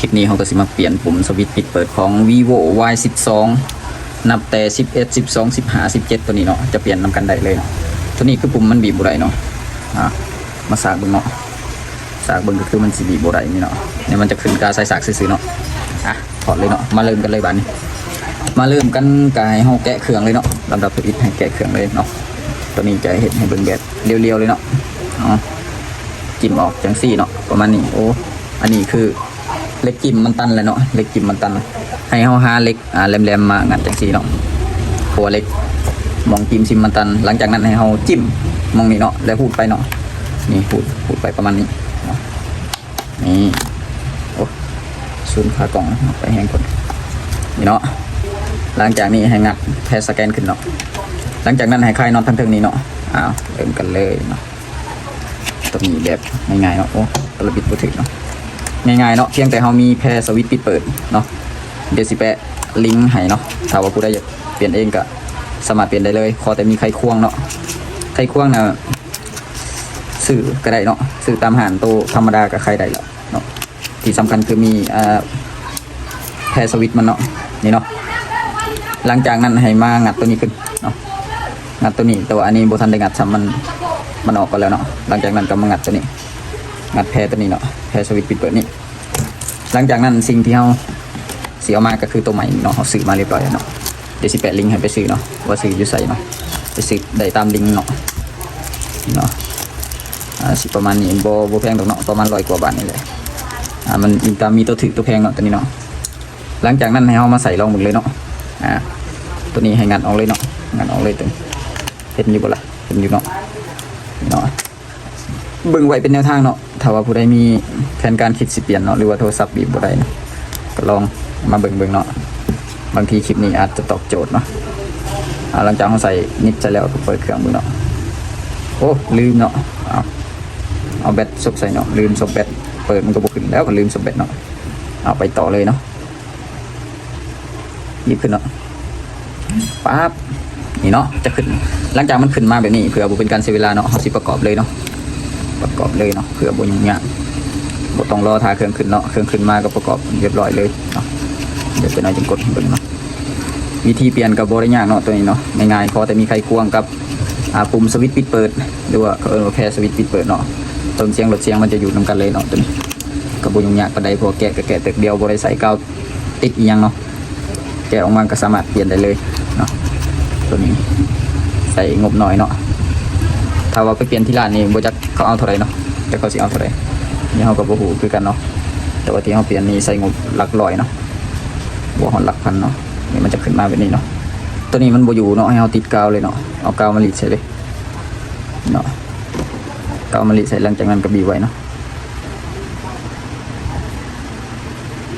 ຄລິບນີ້ເຮົາກໍຊິມາປ່ຽນປຸ່ມສະວິດປິດເປີດຂອງ Vivo Y ສິບສອງ ນັບແຕ່ ສິບເອັດ ສິບສອງ ສິບຫ້າ ສິບເຈັດ ໂຕນີ້ເນາະ ຈະປ່ຽນນຳກັນໄດ້ເລີຍເນາະ. ໂຕນີ້ຄືປຸ່ມມັນບີບບໍ່ໄດ້ເນາະ. ອ່າ ມາສາກເບິ່ງເນາະ ສາກເບິ່ງກໍຄືມັນຊິບີບບໍ່ໄດ້ນີ້ເນາະ. ນີ້ມັນຈະຂຶ້ນກາສາຍສາກຊື່ໆເນາະ. ອ່ະ ຖອດເລີຍເນາະ. ມາເລີ່ມກັນເລີຍບາດນີ້ ມາເລີ່ມກັນ ກໍໃຫ້ເຮົາແກະເຄື່ອງເລີຍເນາະ. ລຳດັບທຳອິດໃຫ້ແກະເຄື່ອງເລີຍເນາະ. ໂຕນີ້ຈະເຮັດໃຫ້ເບິ່ງແບບລຽວໆເລີຍເນາະ. ເອົາ ຈິ້ມອອກຈັ່ງຊີ້ເນາະ ປະມານນີ້. ໂອ້ ອັນນີ້ຄືເຫຼັກຈິ້ມມັນຕັນແລ້ວເນາະ ເຫຼັກຈິ້ມມັນຕັນ. ໃຫ້ເຮົາຫາເຫຼັກ ອ່າ ແຫຼມໆມາງັດຈັ່ງຊີ້ເນາະ ເພາະວ່າເຫຼັກ ໝ່ອງຈິ້ມຊິມມັນຕັນ. ຫຼັງຈາກນັ້ນໃຫ້ເຮົາຈິ້ມໝ່ອງນີ້ເນາະ ແລ້ວຮູດໄປເນາະ. ນີ້ ຮູດ ຮູດໄປປະມານນີ້ເນາະ. ນີ້ ໂອ້ ສູນຂາກ້ອງໄປແຮງຄົນ ນີ້ເນາະ. ຫຼັງຈາກນີ້ໃຫ້ງັດແພສະແກນຂຶ້ນເນາະ. ຫຼັງຈາກນັ້ນໃຫ້ຄາຍນັອດທາງເທິງນີ້ເນາະ. ອ້າວ ເລີ່ມກັນເລີຍເນາະ. ໂຕນີ້ແບບງ່າຍໆເນາະ. ໂອ້ ກະລະບິດບໍ່ຖືກເນາະ. ງ່າຍໆເນາະ ພຽງແຕ່ເຮົາມີແພສະວິດປິດເປີດເນາະ. ດຽວຊິແປະລິງໃຫ້ເນາະ. ຖ້າວ່າຜູ້ໃດຢາກປ່ຽນເອງກໍສາມາດປ່ຽນໄດ້ເລີຍ ຂໍແຕ່ມີໄຂຄວງເນາະ. ໄຂຄວງນະ ຊື້ກໍໄດ້ເນາະ ຊື້ຕາມຮ້ານໂຕທຳມະດາກໍຂາຍໄດ້ແລ້ວເນາະ. ທີ່ສຳຄັນຄືມີ ເອີ ແພສະວິດມັນເນາະ ນີ້ເນາະ. ຫຼັງຈາກນັ້ນໃຫ້ມາງັດໂຕນີ້ຂຶ້ນເນາະ ງັດໂຕນີ້. ແຕ່ວ່າອັນນີ້ບໍ່ທັນໄດ້ງັດຊ້ຳ ມັນ ມັນອອກໄປແລ້ວເນາະ. ຫຼັງຈາກນັ້ນກໍມາງັດໂຕນີ້ ງັດແພໂຕນີ້ເນາະ ແພສະວິດປິດເປີດນີ້. ຫຼັງຈາກນັ້ນສິ່ງທີ່ເຮົາຊິເອົາມາກໍຄືໂຕໃໝ່ນີ້ເນາະ ເຮົາຊື້ມາຮຽບຮ້ອຍແລ້ວເນາະ. ດຽວຊິແປະລິງໃຫ້ໄປຊື້ເນາະ ວ່າຊື້ຢູ່ໃສເນາະ ໄປຊື້ໄດ້ຕາມລິງເນາະ ເນາະ. ອ່າ ຊິປະມານນີ້ ບໍ່ ບໍ່ແພງດອກເນາະ ປະມານຮ້ອຍກວ່າບາດນີ້ແຫຼະ. ອ່າ ມັນມີຕາມ ມີໂຕຖືກໂຕແພງເນາະ ໂຕນີ້ເນາະ. ຫຼັງຈາກນັ້ນໃຫ້ເຮົາມາໃສ່ລອງເບິ່ງເລີຍເນາະ. ອ່າ ໂຕນີ້ໃຫ້ງັດອອກເລີຍເນາະ ງັດອອກເລີຍ. ໂຕນີ້ເຫັນຢູ່ບໍ່ລະ ເຫັນຢູ່ເນາະ ເນາະ. ເບິ່ງໄວ້ເປັນແນວທາງເນາະ. ຖ້າວ່າຜູ້ໃດມີແຜນການຄິດຊິປ່ຽນເນາະ ຫຼືວ່າໂທລະສັບບີບບໍ່ໄດ້ເນາະ ກໍລອງມາເບິ່ງເບິ່ງເນາະ. ບາງທີຄລິບນີ້ອາດຈະຕອບໂຈດເນາະ. ອ່າ ຫຼັງຈາກເຮົາໃສ່ນິບໃສ່ແລ້ວ ກໍເປີດເຄື່ອງເບິ່ງເນາະ. ໂອ້ ລືມເນາະ. ເອົາ ເອົາແບັດສົບໃສ່ເນາະ ລືມສົບແບັດ. ເປີດມັນກໍບໍ່ຂຶ້ນແລ້ວ ກໍລືມສົບແບັດເນາະ. ເອົາ ໄປຕໍ່ເລີຍເນາະ. ຍິບຂຶ້ນເນາະ ປັບ ນີ້ເນາະ ຈະຂຶ້ນ. ຫຼັງຈາກມັນຂຶ້ນມາແບບນີ້ ເພື່ອບໍ່ເປັນການເສຍເວລາເນາະ ເຮົາຊິປະກອບເລີຍເນາະ ປະກອບເລີຍເນາະ ເພື່ອບໍ່ຫຍຸ້ງຍາກ ບໍ່ຕ້ອງລໍຖ້າເຄື່ອງຂຶ້ນເນາະ. ເຄື່ອງຂຶ້ນມາກໍປະກອບຮຽບຮ້ອຍເລີຍເນາະ. ດຽວຈັກໜ້ອຍຈຶ່ງກົດໃຫ້ເບິ່ງເນາະ. ວິທີປ່ຽນກໍບໍ່ໄດ້ຍາກເນາະ ໂຕນີ້ເນາະ ງ່າຍໆ ຂໍແຕ່ມີໄຂຄວງກັບ ອ່າ ປຸ່ມສະວິດປິດເປີດ ຫຼືວ່າເຂົາເອີ້ນວ່າແພສະວິດປິດເປີດເນາະ. ຕົ້ນສຽງລົດສຽງມັນຈະຢູ່ນຳກັນເລີຍເນາະ. ໂຕນີ້ກໍບໍ່ຫຍຸ້ງຍາກປານໃດ ເພາະວ່າແກະກໍແກະເຕີບດຽວ ບໍ່ໄດ້ໃສ່ກາວ ຕິດອີ່ຫຍັງເນາະ ແກະອອກມາກໍສາມາດປ່ຽນໄດ້ເລີຍເນາະ. ໂຕນີ້ໃຊ້ງົບໜ້ອຍເນາະ. ຖ້າວ່າໄປປ່ຽນທີ່ຮ້ານນີ້ ບໍ່ຈັກເຂົາເອົາເທົ່າໃດເນາະ ຈັກເຂົາຊິເອົາເທົ່າໃດ ນີ້ເຮົາກໍບໍ່ຮູ້ຄືກັນເນາະ. ແຕ່ວ່າທີ່ເຮົາປ່ຽນນີ້ໃຊ້ງົບຫຼັກຮ້ອຍເນາະ ບໍ່ຮອດຫຼັກພັນເນາະ. ນີ້ມັນຈະຂຶ້ນມາແບບນີ້ເນາະ. ໂຕນີ້ມັນບໍ່ຢູ່ເນາະ ໃຫ້ເຮົາຕິດກາວເລີຍເນາະ ເອົາກາວມາລີດໃສ່ເລີຍເນາະ ກາວມາລີດໃສ່. ຫຼັງຈາກນັ້ນກໍບີບໄວ້ເນາະ.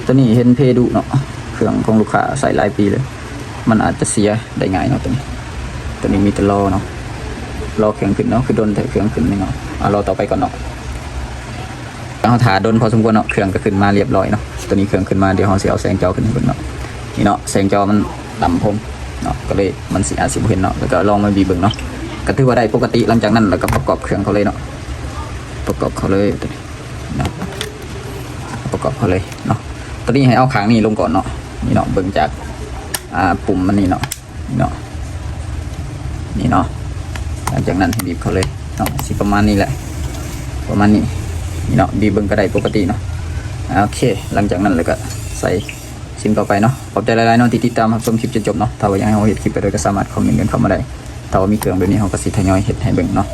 ໂຕນີ້ເຫັນເພດຸເນາະ ເຄື່ອງຂອງລູກຄ້າໃຊ້ຫຼາຍປີເລີຍ ມັນອາດຈະເສຍໄດ້ງ່າຍເນາະ. ໂຕນີ້ ໂຕນີ້ມີແຕ່ລໍເນາະ ລໍເຄື່ອງຂຶ້ນເນາະ. ຄືດົນແທ້ເຄື່ອງຂຶ້ນນີ້ເນາະ. ອ່າ ລໍຕໍ່ໄປກ່ອນເນາະ. ເຮົາຖ້າດົນພໍສົມຄວນເນາະ ເຄື່ອງກໍຂຶ້ນມາຮຽບຮ້ອຍເນາະ. ໂຕນີ້ເຄື່ອງຂຶ້ນມາ ດຽວເຮົາຊິເອົາແສງຈໍຂຶ້ນໃຫ້ເບິ່ງເນາະ. ນີ້ເນາະ ແສງຈໍມັນດຳໂພນເນາະ ກໍເລີຍມັນຊິອາດຊິບໍ່ເຫັນເນາະ. ແລ້ວກໍລອງມາບີບເບິ່ງເນາະ ກໍຖືວ່າໄດ້ປົກກະຕິ. ຫຼັງຈາກນັ້ນແລ້ວກໍປະກອບເຄື່ອງເຂົາເລີຍເນາະ ປະກອບເຂົາເລີຍ ເນາະ ປະກອບເຂົ້າເລີຍເນາະ. ຕອນນີ້ໃຫ້ເອົາຂ້າງນີ້ລົງກ່ອນເນາະ. ນີ້ເນາະ ເບິ່ງຈາກ ອ່າ ປຸ່ມມັນນີ້ເນາະ ເນາະ ນີ້ເນາະ. ຫຼັງຈາກນັ້ນໃຫ້ບີບເຂົ້າເລີຍເນາະ ຊິປະມານນີ້ແຫຼະ ປະມານນີ້. ນີ້ເນາະ ບີບເບິ່ງກໍໄດ້ປົກກະຕິເນາະ. ໂອເຄ ຫຼັງຈາກນັ້ນແລ້ວກໍໃສ່ຊິມເຂົ້າໄປເນາະ. ຂອບໃຈຫຼາຍໆເນາະ ທີ່ຕິດຕາມຮັບຊົມຄລິບຈົນຈົບເນາະ. ຖ້າວ່າຢາກໃຫ້ເຮົາເຮັດຄລິບແບບໃດກໍສາມາດຄອມເມັນກັນເຂົ້າມາໄດ້. ຖ້າວ່າມີເຄື່ອງແບບນີ້ ເຮົາກໍຊິທະຍອຍເຮັດໃຫ້ເບິ່ງເນາະ.